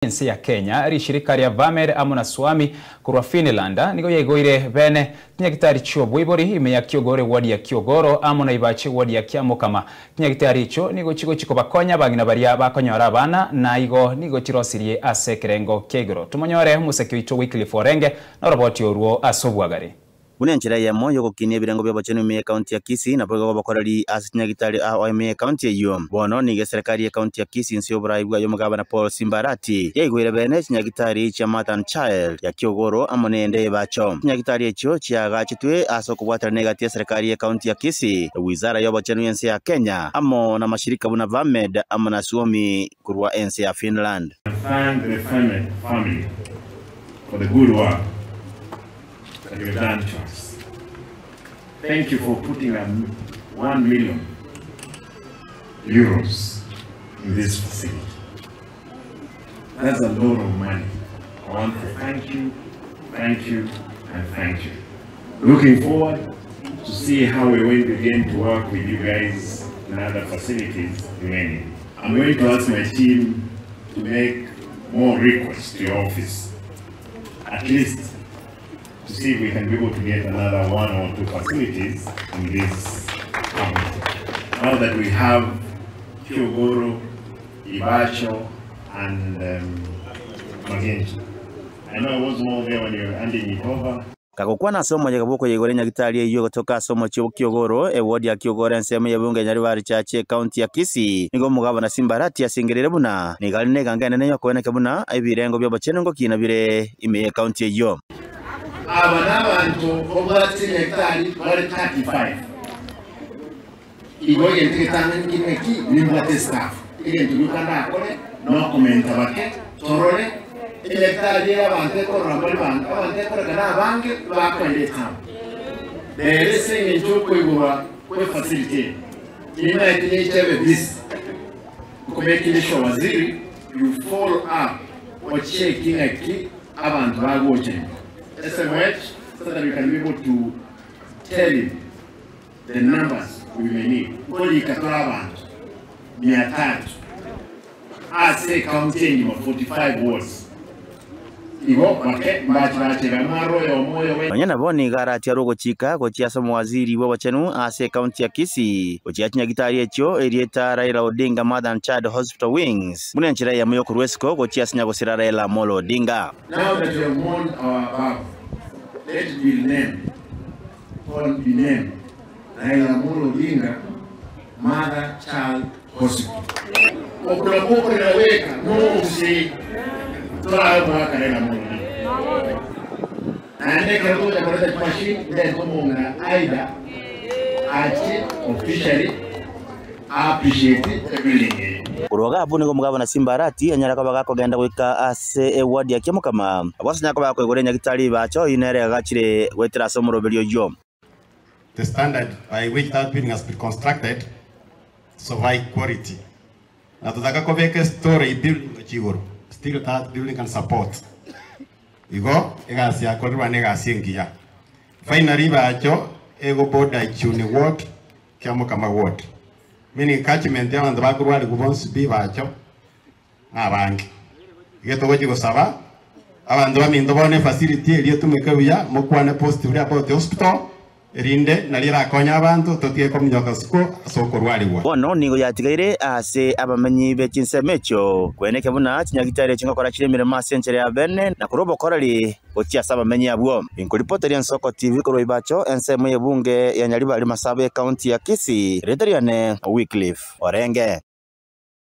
Ense ya Kenya, rishirika ria Vamed amo na Suomi korwa Finland nigo yaigoire bene chinyagitari chi'oboibori ime ya Kiogoro eward ya Kiogoro amo na Ibachi eward ya Kiamokama. Chinyagitari echio nigo chigochi kobakonya abang'ina baria bakonyora abana na igo nigo chirosirie ase ekerengo kia igoro. Tomonyore omoseki oito Wycliffe Orenge noroboti orwo ase obwagare. Buna enchera eyemo y'ogokinia ebirengo bi'obochenu ime y'Ekaunti ya Kisii, naboigo obokoreri ase chinyagitari ao ime y'Ekaunti eyio. Bono nigo eserekari y'Ekaunti ya Kisii inse y'oborai bwaye omogabana Paul Simba Arati yaigweire bene chinyagitari chia Mother and Child ya Kiogoro amo neyende y'Ebacho. Chinyagitari echio chiagachetwe ase okobwaterana egati y'eserekari y'Ekaunti ya Kisii, Wizara y'obochenu y'ense ya Kenya amo namashirika buna Vamed amo na Suomi korwa ense ya Finland. Thank the family for the good work that you have done to us. Thank you for putting a 1 million euros in this facility. That's a lot of money. I want to thank you, thank you, and thank you. Looking forward to see how we're going to begin to work with you guys in other facilities remaining. I'm going to ask my team to make more requests to your office, at least to see if we can be able to get another one or two facilities in this county. Now that we have Kiogoro, Ibacho, and Magenji. I know I wasn't all there when you were handing it over. Kagokwana ase omoyega bw'okoyeigora enyagitari eyio egotoka ase omochie o Kiogoro, ewodi ya Kiogoro ensemo y'ebunge ya Nyaribari Church ekaunti ya Kisii, nigo omogabana Simba Arati asengereire buna nigo are neganga enene y'okoeneka buna ebirengo bi'obochenu ngokina bire ime y'ekaunti eyio. Aba nabanto babwate chinyagitari bare 35. Igo egento egetang'ani kere ng'aki, nimbwate staff. Egento gioka ndakore nokomenta bake torore enyagitari eye abanto ekorora mbare bange, abanto ekorekana abange bakoenda etown. Rero ase eng'encho okoigorwa kwe facility eye, nimaete neche ebe busy nkomaking sure waziri you follow up ocheki ng'aki abanto bagocha ime. SMH so that we can be able to tell him the numbers we may need. Nkorika tore abanto 300 ase ekaunti engima 45 wards. Igo bake mbache bachega mwaro oyomo oyo we. Nonya nabo nigo aratiarwe ogochika gochia ase omowaziri bw'obochenu ase ekaunti ya Kisii, gochia chinyagitari echio erieta Raila Odinga Mother and Child Hospital Wings, buna enchera eyemo y'okorua esiko gochia ase nyagosira Raila Amolo Odinga. Now that we have mourned our baba, let it be renamed, or be named Raila Amolo Odinga Mother Child Hospital. Okwo nakwo okorera weka nogosei torabe omogaka Raila Amolo Odinga. Naende ekero togocha koreta chimashini ndete omong'ina Aida ache officially appreciate ebuilding eye. Korwa iga abwo nigo omogabana Simba Arati anyare koba gakogenda goika ase ewadi ya Kiamokama, abwo ase anyare koba gakoigora enyagitari ribacho oyio nere agachire goetera ase omoroberio oyio. The standard by which that building has been constructed is of high quality. Na totaka kobeka estorey building gochia igoro, still that building can support. Igo egasi yakorirwe ne egasi engiya. Finally ribacho ego border Ichuni ward, Kiamokama ward. Meaning catchment y'abanto bakorwarigwa bonsi pi bacho nabange. Iga togochia gosaba abanto baminto bono efacility eria etumeke buya, mokwane positively about the hospital, erinde nario erakonye abanto totige kominyoka isiko ase okorwarigwa. Bono nigo yatigaire ase abamenyi be chinsemo echio kweneka buna chinyagitari echio ngokora chire emeremo ase enchera ya bene na korwa obokoreri gochia ase abamenyi abwo. Inkoripoteria Ensoko TV korwa Ibacho, ensemo y'ebunge ya Nyaribari Masaba, ekaunti ya Kisii, erieta riane Wycliffe Orenge.